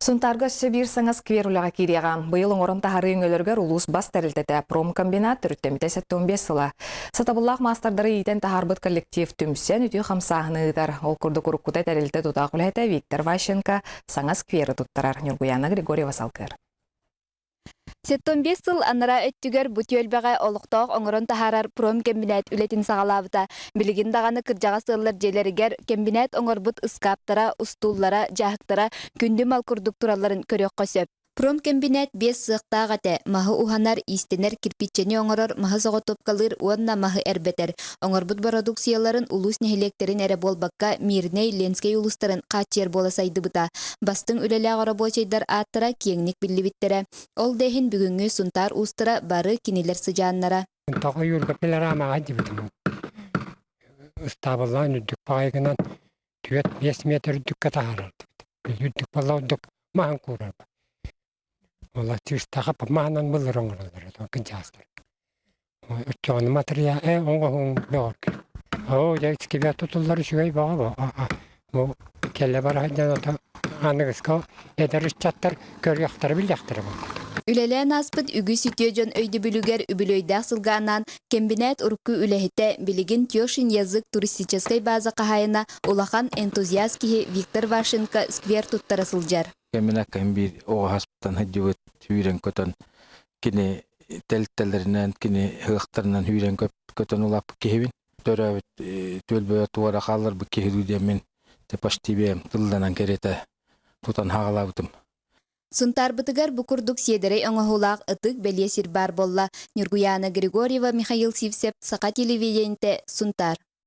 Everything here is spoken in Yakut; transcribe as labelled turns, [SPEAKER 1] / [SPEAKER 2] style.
[SPEAKER 1] Сунтаарга өссө биир саҥа сквер үлэҕэ киириэҕэ. Быйыл оҥорон таһаарыы өҥөлөрүгэр улуус бас тэрилтэтэ промкомбинат төрүттэммитэ 75 сыла. Сатабыллаах маастардары иитэн таһаарбыт коллектив түмсэн үтүө хамсааһыны ыытар. Ол курдук уруккута тэрилтэ тутаах үлэһитэ Виктор Ващенко саҥа скверы туттарар. Ньургуяна Григорьева салгыыр.
[SPEAKER 2] 75 сыл анараа өттүгэр бу түөлбэҕэ олохтоох оҥорон таһаарар промкэмбинээт үлэтин саҕалаабыта. Билигин даҕаны кырдьаҕас ыаллар дьиэлэригэр кэмбинээт оҥорбут ыскааптара, устууллара, дьааһыктара күндү мал курдук туралларын көрүөххэ сөп. Промкэмбинээт биэс сыахтаах этэ: маһы уһанар, иистэнэр, кирпииччэни оҥорор, маһы соҕотуопкалыыр уонна маһы эрбэтэр. Оҥорбут бородууксуйаларын улуус нэһилиэктэрин эрэ буолбакка, Мирнэй, Ленскэй улуустарын хааччыйар буола сайдыбыта. Бастыҥ үлэлээх оробуочайдар ааттара киэҥник биллибиттэрэ. Ол да иһин бүгүҥҥү Сунтаар уустара бары кинилэр сыдьааннара.
[SPEAKER 3] Тоҕо ойуурга пилорамаҕа дьибитим. Ыстаабыллаан үрдүк баҕайыгынан 4-5 метр үрдүккэ таһаарардыбыт. Үрдүк буолла ордук маһын куурарбыт. Ола чыыстаха маһынан былыр оҥороллор кынчаастар. Оччоҕуна матырыйаа э оҥоһуҥ бөҕөргө. Оо дьэ скибер тутуллар үчүгэй бөҕө бу. Бу кэлэ бара сылдьан ото аныгыска эдэр ыччаттар көрүөхтэрэ билиэхтэрэ буолбут.
[SPEAKER 2] Үлэлээн ааспыт үгүс үтүө дьон өйдөбүлүгэр үбүлүөйдээх сылга анаан кэмбинээт урукку үлэһитэ, билигин Тёшин язык туристическай база хаһаайына, улахан энтузиаст киһи Виктор Вашенко сквер туттара сылдьар.
[SPEAKER 4] Кэминэккэ биир оҕо хаспытан сылдьыбыт сүүрэн-көтөн кини тэлтэлэринэн, кини ыһыахтарынан сүүрэн көтөн улааппыт киһибин. Төрөөбүт түөлбэбэ туора хаалларбыт киһи дуу диэммин почти бэйэм тылланан кэриэтэ тутан хаалаабытым.
[SPEAKER 2] Сунтаарбытыгар бу курдук сиэдэрэй оҥоһуулаах ытык бэлиэ сир баар буолла. Ньургуйаана Григорьева, Михаил Сивцев, Саха телевидениетэ, Сунтаар.